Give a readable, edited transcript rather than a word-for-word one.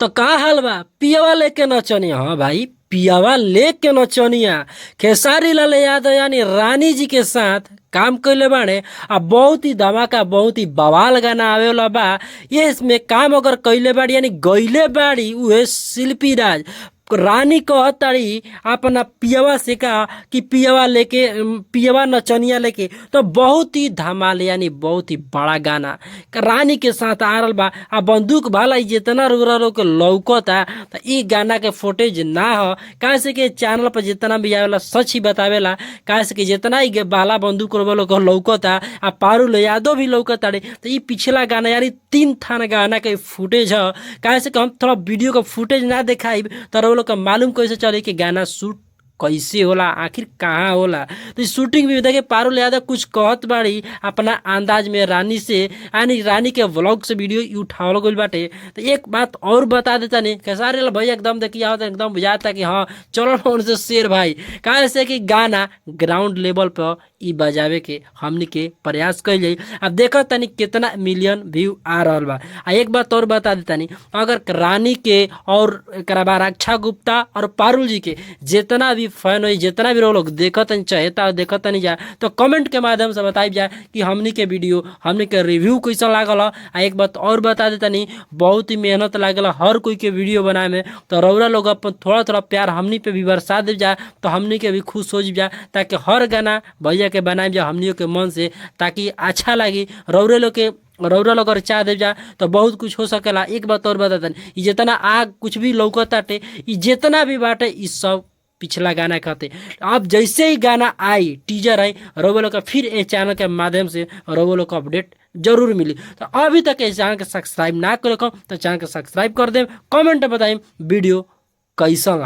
तो का हाल बा पियवा लेके नचनिया। हाँ भाई, पियवा लेके नचनिया खेसारी लाल यादव यानी रानी जी के साथ काम कइले बाड़े आ बहुत ही धमाका, बहुत ही बवाल गाना आवेला बा। ये इसमें काम अगर कइले बाड़ी यानी गइले बाड़ी उहे शिल्पी राज। रानी कहताड़ी अपना पियवा से का कि पियवा लेके, पियवा नचनिया लेके, तो बहुत ही धमाल यानी बहुत ही बड़ा गाना रानी के साथ आ रहल बा। आ बंदूक भाला जितना रुरा लोग के लौकता त इ गाना के फुटेज ना ह, काहे से कि चैनल पर जितना भी आवेला सच ही बतावेला। काहे से कि जितना ही भाला बंदूक रुरा लोग के लौकता आ पारुल यादव भी लौकताड़े, त इ पिछला गाना यानी तीन थान गाना के फुटेज ह। काहे से कि हम थोड़ा वीडियो का फुटेज ना देखाइब त रउआ लोग के मालूम कैसे चली कि गाना शूट कैसे होला, आखिर कहाँ होला। तो शूटिंग भी देखे पारुल यादव कुछ कहत बाड़ी अपना अंदाज में रानी से, यानी रानी के व्लॉग से वीडियो उठावल गइल बाटे। तो एक बात और बता देता नहीं, खेसारी लाल भैया एकदम देखिए आवत एकदम बुझाता कि हाँ चलो उनसे शेर भाई। काहे से कि गाना ग्राउंड लेवल पर इ बजावे के हमनी के प्रयास कइल जाई। अब देखो तनी कितना मिलियन व्यू आ रहल बा। आ एक बात और बता देतानी, अगर रानी के और एकरा बाद रक्षा गुप्ता और पारुल जी के जितना भी फैन होई, जितना भी लोग देखतनी चाहेता देखतनी जा, तो कमेंट के माध्यम से बताइब जा कि हमनी के वीडियो, हमनी के रिव्यू कैसन लागल ह। आ एक बात और बता देतानी, बहुत ही मेहनत लागेला हर कोई के वीडियो बनाए में, तो रउरा लोग अपन थोड़ा थोड़ा प्यार हमनी पे भी बरसा दे जा तो हमनी के भी खुश हो जा, ताकि हर गाना भैया के बनाए जा हमनियों के मन से, ताकि अच्छा लगी रउरे लोग के। रउरा लोग अगर चाह दे जा तो बहुत कुछ हो सकेला। एक बात और बता देनी, इ जितना आग कुछ भी लौकताटे, इ जितना भी बाटे इ सब पिछला गाना कहते। अब जैसे ही गाना आई, टीजर आई, रउआ लोग का फिर ए चैनल के माध्यम से रउआ लोग का अपडेट जरूर मिली। तो अभी तक इस चैनल के सब्सक्राइब ना करे तो चैनल के सब्सक्राइब कर देम, कमेंट में बताइम वीडियो कैसन लागल।